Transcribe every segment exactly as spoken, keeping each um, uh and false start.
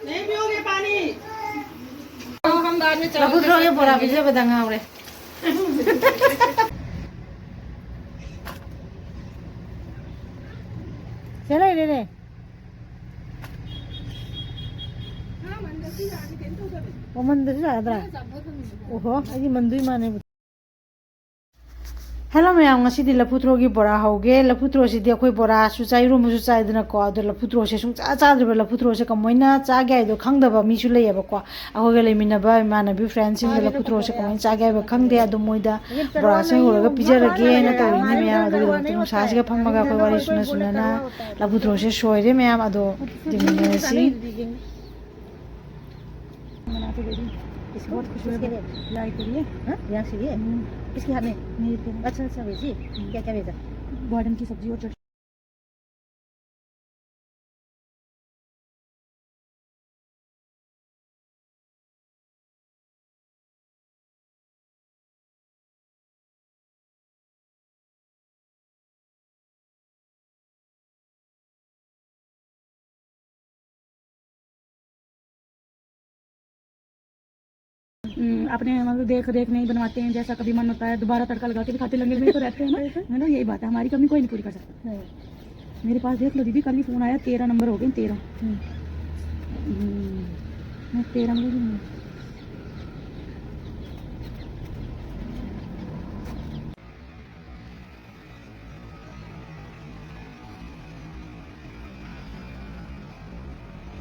नहीं पियोगे पानी? हम बाद में चावल लꯐꯨ ꯊ꯭ꯔꯣꯒꯤ ꯕꯣꯔꯥ ꯄꯤꯖꯕꯗ ꯉꯥꯎꯔꯦ꯫ ꯁꯦ ꯂꯩꯔꯦꯅꯦ꯫ ꯃꯃꯟꯗꯁꯨ ꯌꯥꯗ꯭ꯔꯥ? ꯑꯣꯍꯣ, ꯑꯩꯗꯤ ꯃꯟꯗꯨꯏ ꯃꯥꯟꯅꯦ꯫ ꯍꯦꯜꯂꯣ ꯃꯌꯥꯝ, ꯉꯁꯤꯗꯤ ꯂꯐꯨ ꯊ꯭ꯔꯣꯒꯤ ꯕꯣꯔꯥ ꯍꯧꯒꯦ꯫ ꯂꯐꯨ ꯊ꯭ꯔꯣꯁꯤꯗꯤ ꯑꯩꯈꯣꯏ ꯕꯣꯔꯥꯁꯨ ꯆꯥꯏ, ꯏꯔꯣꯝꯕꯁꯨ ꯆꯥꯏꯗꯅꯀꯣ꯫ ꯑꯗꯣ ꯂꯐꯨ ꯊ꯭ꯔꯣꯁꯦ ꯁꯨꯡꯆꯥ ꯆꯥꯗ꯭ꯔꯤꯕ, ꯂꯐꯨ ꯊ꯭ꯔꯣꯁꯦ ꯀꯃꯥꯏꯅ ꯆꯥꯒꯦ ꯍꯥꯏꯗꯣ ꯈꯪꯗꯕ ꯃꯤꯁꯨ ꯂꯩꯌꯦꯕꯀꯣ꯫ ꯑꯩꯈꯣꯏꯒ ꯂꯩꯃꯤꯟꯅꯕ ꯏꯃꯥꯟꯅꯕꯤ ꯐ꯭ꯔꯦꯟꯁꯤꯡꯗ ꯂꯐꯨ ꯊ꯭ꯔꯣꯁꯦ ꯀꯃꯥꯏꯅ ꯆꯥꯒꯦ ꯍꯥꯏꯕ ꯈꯪꯗꯦ꯫ ꯑꯗꯣ ꯃꯣꯏꯗ ꯕꯣꯔꯥꯁꯦ ꯍꯧꯔꯒ ꯄꯤꯖꯔꯒꯦꯅ ꯇꯧꯔꯤꯅꯤ ꯃꯌꯥꯝ꯫ ꯑꯗꯨꯒꯤꯗꯃꯛꯇ ꯅꯨꯡꯁꯥꯁꯤꯒ ꯐꯝꯃꯒ ꯑꯩꯈꯣꯏ ꯋꯥꯔꯤ ꯁꯨꯅ ꯁꯨꯅꯅ ꯂꯐꯨ ꯊ꯭ꯔꯣꯁꯦ ꯁꯣꯏꯔꯦ ꯃꯌꯥꯝ꯫ ꯑꯗꯣ ꯌꯦꯡꯃꯤꯟꯅꯔꯁꯤ꯫ बना के दे दी। बहुत खुश हुए। किसके लिए? लाई के लिए। हाँ? यहाँ से लिए? हम्म। किसके हाथ में? मेरे पे। अच्छा, अच्छा, भेजी। हम्म। क्या, क्या भेजा? गार्डन की सब्जी और चटनी। हम्म, अपने मतलब देख रेख नहीं बनवाते हैं, जैसा कभी मन होता है दोबारा तड़का लगा के भी खाते लंगर में ही तो रहते हैं ना। है ना, यही बात है, हमारी कमी कोई नहीं पूरी कर सकता। मेरे पास देख लो दीदी, कल ही फोन आया, तेरह नंबर हो गए, तेरह। हम्म। हम्म, मैं तेरह नंबर हूँ।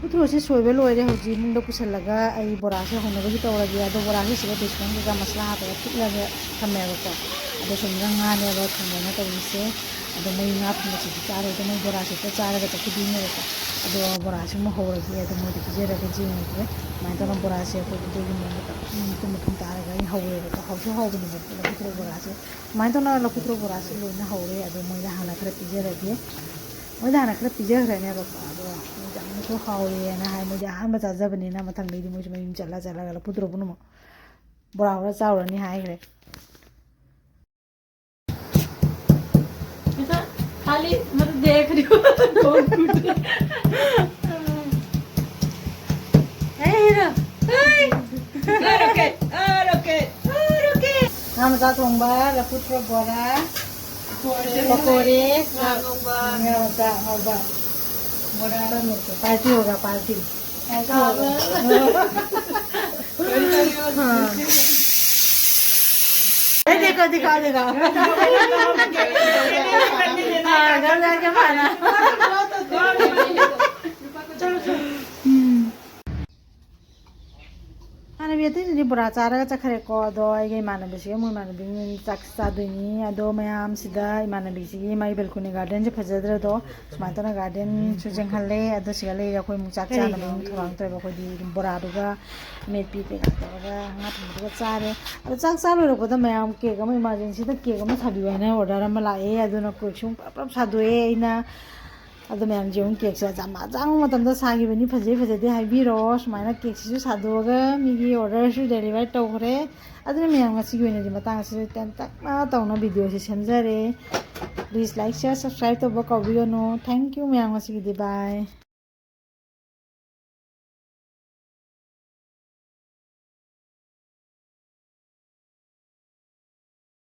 ꯎꯊ꯭ꯔꯣꯁꯦ ꯁꯣꯏꯕ ꯂꯣꯏꯔꯦ꯫ ꯍꯧꯖꯤꯛ ꯏꯃꯨꯡꯗ ꯄꯨꯁꯜꯂꯒ ꯑꯩ ꯕꯣꯔꯥꯁꯦ ꯍꯧꯅꯕꯒꯤ ꯇꯧꯔꯒꯦ꯫ ꯑꯗꯣ ꯕꯣꯔꯥꯁꯦ ꯁꯤꯗ ꯕꯦꯁꯣꯟ ꯀꯩꯀꯥ ꯃꯁꯂꯥ ꯍꯥꯞꯄꯒ ꯐꯨꯠꯂꯒ ꯊꯝꯃꯦꯕꯀꯣ꯫ ꯑꯗꯣ ꯁꯣꯝꯗ ꯉꯥꯅꯦꯕ ꯊꯝꯒꯦꯅ ꯇꯧꯔꯤꯁꯦ꯫ ꯑꯗꯣ ꯃꯣꯏ ꯉꯥ ꯊꯣꯡꯕꯁꯤꯗꯤ ꯆꯥꯔꯣꯏꯗ, ꯃꯣꯏ ꯕꯣꯔꯥꯁꯤꯗ ꯆꯥꯔꯒ ꯆꯠꯈꯤꯗꯣꯏꯅꯦꯕꯀꯣ꯫ ꯑꯗꯣ ꯕꯣꯔꯥꯁꯤ ꯑꯃꯨꯛ ꯍꯧꯔꯒꯦ, ꯑꯗꯣ ꯃꯣꯏꯗ ꯄꯤꯖꯔꯒ ꯌꯦꯡꯉꯒꯦ꯫ ꯁꯨꯃꯥꯏꯅ ꯇꯧꯅ ꯕꯣꯔꯥꯁꯦ ꯑꯩꯈꯣꯏ ꯚꯤꯗꯤꯑꯣꯒꯤ ꯃꯑꯣꯡꯗ ꯃꯇꯨꯝ ꯃꯇꯨꯝ ꯇꯥꯔꯒ ꯑꯩꯅ ꯍꯧꯔꯦꯕꯀꯣ꯫ ꯍꯧꯁꯨ ꯍꯧꯕꯅꯦꯕ ꯂꯐꯨ ꯊ꯭ꯔꯣ ꯕꯣꯔꯥꯁꯦ꯫ ꯁꯨꯃꯥꯏꯅ ꯇꯧꯅ ꯂꯐꯨ ꯊ꯭ꯔꯣ ꯕꯣꯔꯥꯁꯦ ꯂꯣꯏꯅ ꯍꯧꯔꯦ꯫ ꯑꯗꯣ ꯃꯣꯏꯗ ꯍꯥꯟꯅ ꯈꯔ ꯄꯤꯖꯔꯒꯦ꯫ ꯃꯣꯏꯗ ꯍꯥꯟꯅ ꯈꯔ ꯄꯤꯖꯈ꯭ꯔꯅꯦꯕꯀꯣ꯫ ꯑꯗꯣ ꯃꯣꯏꯗꯤ ꯌꯥꯝꯅꯁꯨ ꯍꯥꯎꯋꯦꯅ ꯍꯥꯏ꯫ ꯃꯣꯏꯗꯤ ꯑꯍꯥꯟꯕ ꯆꯥꯖꯕꯅꯤꯅ ꯃꯊꯪꯗꯩꯗꯤ ꯃꯣꯏꯁꯨ ꯃꯌꯨꯝ ꯆꯠꯂ ꯆꯠꯂꯒ ꯂꯐꯨ ꯊ꯭ꯔꯣ ꯄꯨꯝꯅꯃꯛ ꯕꯣꯔꯥ ꯍꯧꯔ ꯆꯥꯎꯔꯅꯤ ꯍꯥꯏꯈ꯭ꯔꯦ꯫ ऐसा खाली मतलब देख रही हूँ। कौन टूट रहा है? ꯆꯥꯛ ꯊꯣꯡꯕ, ꯂꯐꯨ ꯊ꯭ꯔꯣ ꯕꯣꯔꯥ, ꯄꯀꯣꯔꯦ, ꯉꯥ ꯉꯧꯕ꯫ ꯉꯥ ꯃꯆꯥ ꯉꯧꯕ꯫ ꯕꯣꯔꯥ꯫ ꯄꯥꯔꯇꯤ ꯍꯣꯒꯥ, ꯄꯥꯔꯇꯤ꯫ ꯄꯥꯔꯇꯤ ꯍꯣꯒꯥ꯫ ꯀꯔꯤ ꯀꯔꯤ ꯑꯣꯏ? हाँ। ए, देखो, दिखाओ, दिखाओ। हाँ, घर जाके खाना। हम्म। ꯏꯃꯥꯟꯅꯕꯤ ꯑꯇꯩꯁꯤꯗꯤ ꯕꯣꯔꯥ ꯆꯥꯔꯒ ꯆꯠꯈ꯭ꯔꯦꯀꯣ꯫ ꯑꯗꯣ ꯑꯩꯒ ꯏꯃꯥꯟꯅꯕꯤꯁꯤꯒ, ꯃꯣꯏ ꯏꯃꯥꯟꯅꯕꯤ ꯆꯥꯛ ꯆꯥꯗꯣꯏꯅꯤ꯫ ꯑꯗꯣ ꯃꯌꯥꯝꯁꯤꯗ ꯏꯃꯥꯟꯅꯕꯤꯁꯤꯒꯤ ꯃꯥꯒꯤ ꯕꯦꯜꯀꯣꯅꯤ ꯒꯥꯔꯗꯦꯟꯁꯦ ꯐꯖꯗ꯭ꯔꯗꯣ, ꯁꯨꯃꯥꯏꯅ ꯇꯧꯅ ꯒꯥꯔꯗꯦꯟꯁꯨ ꯆꯦꯟꯍꯜꯂꯦ꯫ ꯑꯗꯣ ꯁꯤꯗ ꯂꯩꯔꯦ ꯑꯩꯈꯣꯏ ꯑꯃꯨꯛ ꯆꯥꯛ ꯆꯥꯅꯕ ꯑꯃꯨꯛ ꯊꯧꯔꯥꯡ ꯇꯧꯋꯦꯕ꯫ ꯑꯩꯈꯣꯏꯗꯤ ꯕꯣꯔꯥꯗꯨꯒ ꯑꯃꯦꯠꯄꯤ ꯀꯩꯀꯥ ꯇꯧꯔꯒ ꯉꯥ ꯊꯣꯡꯕꯗꯨꯒ ꯆꯥꯔꯦ꯫ ꯑꯗꯣ ꯆꯥꯛ ꯆꯥ ꯂꯣꯏꯔꯛꯄꯗ ꯃꯌꯥꯝ ꯀꯦꯛ ꯑꯃ ꯏꯃꯥꯔꯖꯦꯟꯁꯤꯗ ꯀꯦꯛ ꯑꯃ ꯁꯥꯕꯤꯌꯨ ꯍꯥꯏꯅ ꯑꯣꯔꯗꯔ ꯑꯃ ꯂꯥꯛꯑꯦ꯫ ꯑꯗꯨꯅ ꯀꯦꯛꯁꯨ ꯄꯨꯂꯞ ꯄꯨꯂꯞ ꯁꯥꯗꯣꯛꯑꯦ ꯑꯩꯅ꯫ ꯑꯗꯣ ꯃꯌꯥꯝꯁꯦ ꯑꯃꯨꯛ ꯀꯦꯛꯁꯦ ꯌꯥꯝ ꯑꯇꯥꯡꯕ ꯃꯇꯝꯗ ꯁꯥꯈꯤꯕꯅꯤ꯫ ꯐꯖꯩ ꯐꯖꯗꯦ ꯍꯥꯏꯕꯤꯔꯛꯑꯣ꯫ ꯁꯨꯃꯥꯏꯅ ꯀꯦꯛꯁꯤꯁꯨ ꯁꯥꯗꯣꯛꯑꯒ ꯃꯤꯒꯤ ꯑꯣꯔꯗꯔꯁꯨ ꯗꯦꯂꯤꯚꯔ ꯇꯧꯈ꯭ꯔꯦ꯫ ꯑꯗꯨꯅ ꯃꯌꯥꯝ ꯉꯁꯤꯒꯤ ꯑꯣꯏꯅꯗꯤ ꯃꯇꯥꯡ ꯑꯁꯤꯗ ꯇꯦꯟꯇꯛꯅ ꯇꯧꯅ ꯚꯤꯗꯤꯑꯣꯁꯦ ꯁꯦꯝꯖꯔꯦ꯫ Please like, share, subscribe ꯇꯧꯕ ꯀꯥꯎꯕꯤꯒꯅꯨ꯫ Thank you ꯃꯌꯥꯝ, ꯉꯁꯤꯒꯤꯗꯤ bye꯫